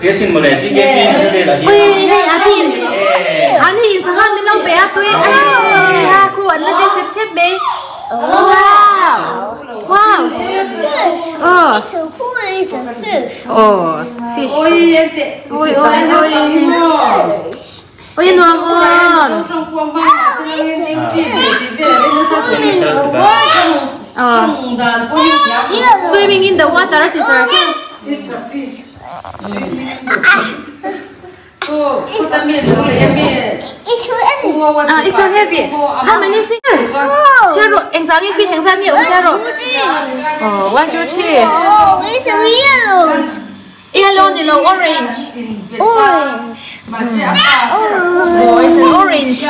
Ui hei a pin an hi in sangha min lo pe a tui a khu an la che sep sep mai wow wow oh oh fish oi oi oi oi nuam awn swimming in the water ti sar che Ah, it's so heavy. How many fish? Chero, engzah nge fish engzah nge awm chero? Oh, one, two, three. Oh, it's a yellow. Yellow ni lo orange. Orange. Oh, it's an orange.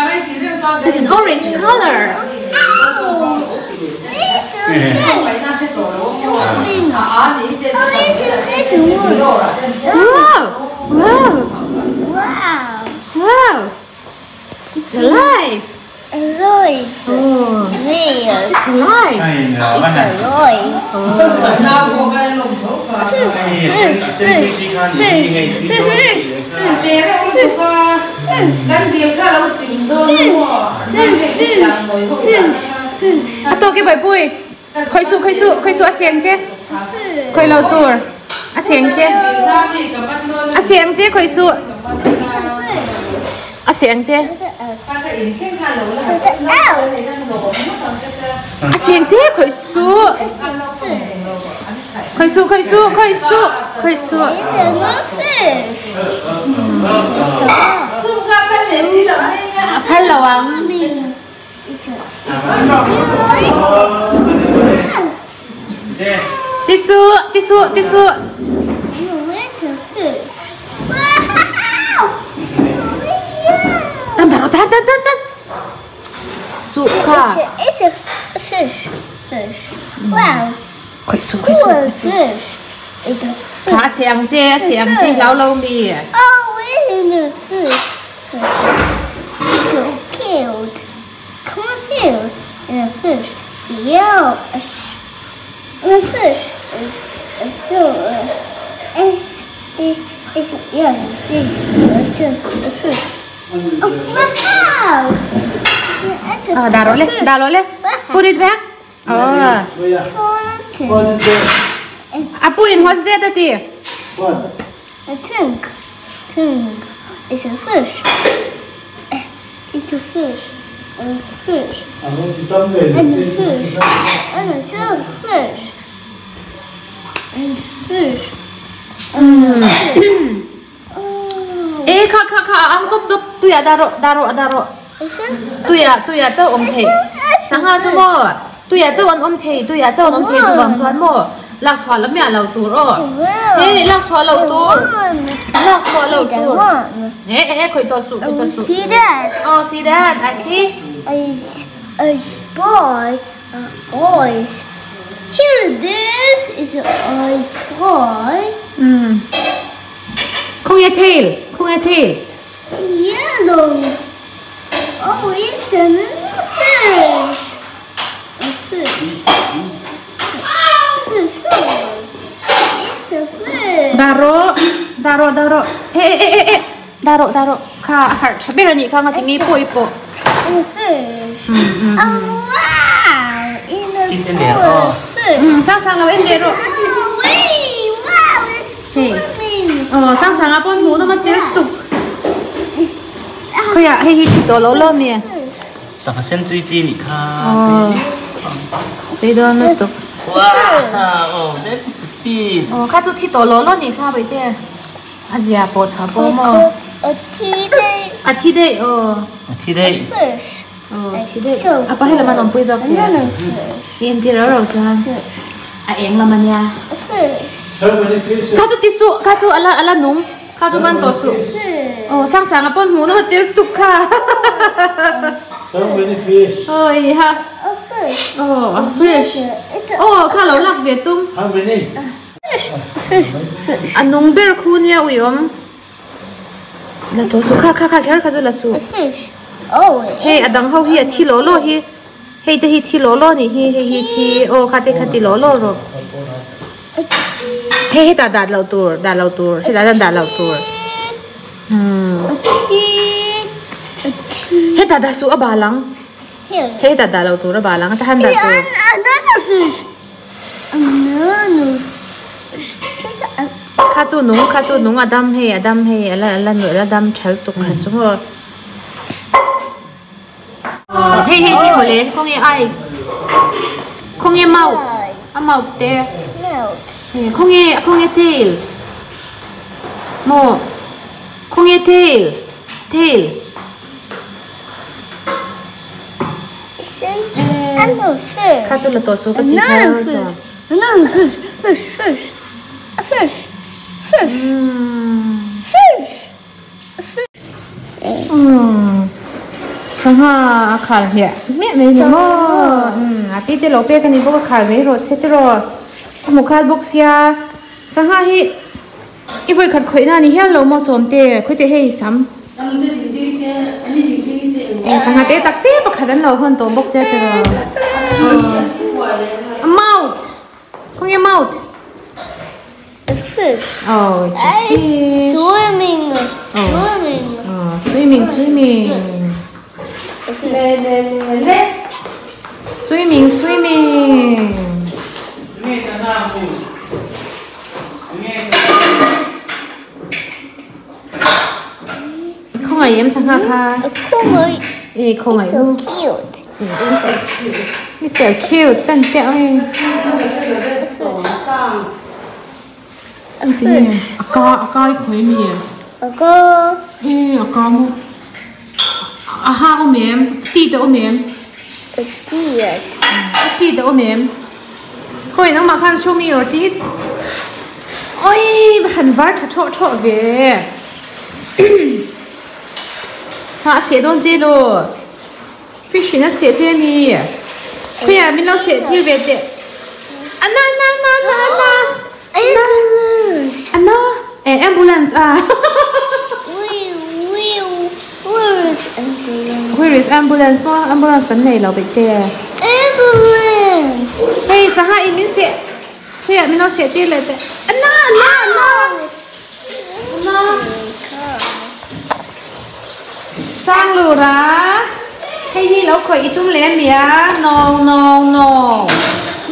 It's an orange color. It's a fish. Swimming. Oh, it's a, it's a one. Wow! Wow! Wow. Wow! It's alive! Alive. Oh, Real. it's alive! It's alive. A to ke bai pui. Khoi su khoi su khoi su a siang che. Khoi lo tur. A siang che. A siang che khoi su. A siang che. A siang che khoi su. Khoi su khoi su khoi su khoi su. It's a fish. A phal lo ang. It's a Ti su ti su ti su. It's a fish. Wow! Tan tan tan tan tan tan. Su kha. It's a, it's a fish. Fish. Wow. Khoi su khoi su. Cool fish. It's a Kha a siang che a siang che hlau lo mi. Oh, it's a fish. Fish. It's so cute. Come on here. And a fish. Yeah. A sh- and a fish is, is so. It's, it, it's, yeah, it's, it's, it's a fish. Oh, wow! It's a Ah, daro le fish. daro le. Put it back. Oh. What is that? A puin what's that ati? What? A pink. Pink. It's a fish. It's a fish. A fish. And a fish. And a fish. And fish. And a fish. Oh. Ê kha kha kha ang chop chop tuya daro daro daro. It's a Tuya tuya chau om thei. Sangha chu mo. Tuya chau an om thei tuya chau an om thei chu bang chuan mo. Lak chhuah lam ya lo tur o. Ê lak chhuah lo tur. Lak chhuah lo See that tur. one. Ê ê ê khoi to su khoi to su. See that? Oh see that I see. A, a boy, a ice. Here, this is a ice boy. Không nghe tail, không nghe tail. Yellow. Oh, it's a fish. A fish. Fish. It's a fish. Daro, daro, daro. Ê ê ê ê ê. Daro, daro. Kha har chabirani kha ngati ngi po ipo. A fish. Oh, wow. In a cool fish. Ừ, sang sang lo en de ro. Oh, wait. Wow, it's swimming. Ờ, sang sang a pon mu nó mà tiếp tục. Khoi à, hi hi thì to lo lo mi. Sangha sen tui chi ni kha. Ờ. Đây đó nó tục. Wow, oh, that is a fish. Ờ, kha chu thi to lo lo ni kha vậy thế. A zia po cha po mo. A tea day A thi đây ờ. Thi đây. fish. Ờ, thi đây. A pa he la man om pui zo khe. Another fish. Yên ti ro ro chuan. A eng la man ya. A fish. So many fishes. Kha chu ti su, kha chu ala ala nung. Kha chu man to su. Fish. Ờ, sang sang a pon mu nó tiếp tục kha. So many fish. Ôi ha. A fish. Ờ, a fish. It's a Ờ, kha lo lak ve tum. How many? fish. Fish. Fish. A nung ber khu nia ui om. La to su kha kha kha kher kha chu la su. A fish. Oh, Hey, a dang ho hi a thi lo lo hi. Hey te hi thi lo lo ni hi hi hi thi. Ô kha te kha ti lo lo ro. Hei hetah dah loh tur dah loh tur hetah hian dah loh tur umm hetah dah suh a bal ang hei hetah dah loh tur a bal ang hetah hian dah tur. Kha chu nung kha chu nung a dam hei a dam hei a la a la dam tha lutuk kha chu maw. Hei hei hi mawle khawnge eyes khawnge mouth a mouth te khawnge khawnge tail maw khawnge tail tail kha chu la tawh suh ka ti kha chuan Sangha a khal hmiah hmiah mai ni maw a ti te lo pek a ni bawk a khal mai rawh se tiraw a hmu khal bawk sia sangha hi i vawi khat khawih na a ni hial lo maw sawm te khawi teh hei sam sangha te tak te pakhat an lo hawn tawh bawk che tiraw a mouth khawnge mouth. A fish. Oh, it's a fish. Swimming, swimming. Oh, swimming, swimming. Le, le, le, le. Swimming, swimming. Khawngaih em sangha kha? Khawngaih. E khawngaih. It's so cute. It's so cute. Tan teh oi. A fish. A ka a ka i khawi mi. A ka. E a ka mu. A ha awm em? Ti te awm em? A teeth. A teeth a awm em? Khawi nangmah khan show me your teeth. Oi han var tha thawh thawh ve. Ha a seh dawn che lo. Fish in a seh che mi. Khawiah min lo seh tir ve teh. Anna anna anna anna anna. Ambulance. Anna eh ambulance a. Where is ambulance? Where is ambulance maw ambulance kan nei lo bik te. Ambulance. Hei sangha in min seh. Khawiah min lo seh tir leh teh. Anna anna anna. Anna. Sanglura hei hi lo khawih i tum leh a mi a no no no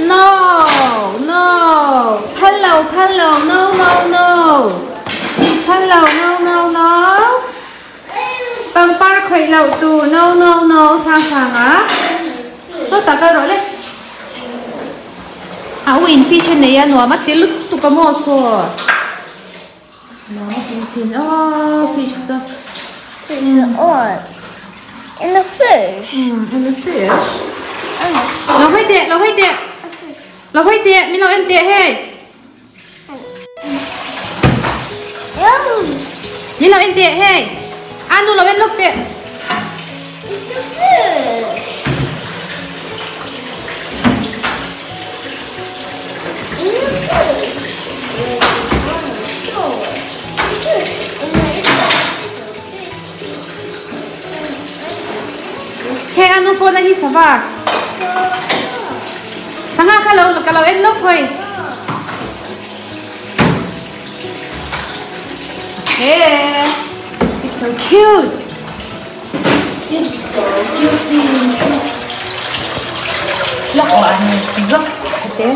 no no phal lo phal lo no no no phal lo no no no pangpar khawih loh tur no no no sang sang a sawtah kal rawh le a u in fish a nei a nuam a ti lutuk a maw saw. Oh, fish so. Fish oats. And the fish. And the fish. Lo hơi tệ, lo hơi tệ. Lo hơi tệ, mình lo ăn tệ hey. Mình lo ăn tệ hey. Ăn đồ lo ăn lốc tệ. It's the fish. Hey anu phone a hi sava. Sangha kha lo ka lo en lok hoi. Hey, it's so cute. It's so cute. Lok wa ni zok chate.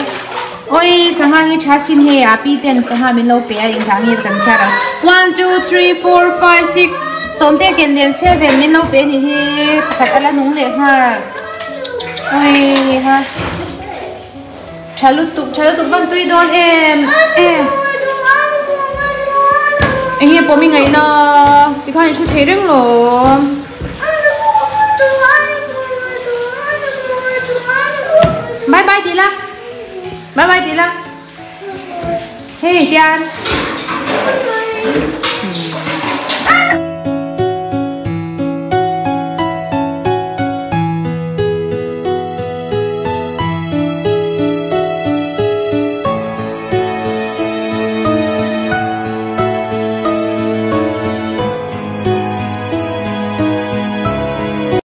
Oi sangha hi tha sin he a pi ten sangha min lo pe a in thang hi kan chhiar ang. 1 2 3 4 5 6 sawm te ken lian 7 min lo pe ni hi pakhat a la nung leh nghal. Oi ha tha lutuk tha lutuk van tui dawn em em. Eng nge pawh mi ngaihna tikhan i thu thei reng lo. Bye bye tih la. Bye bye tih la. Hei tian.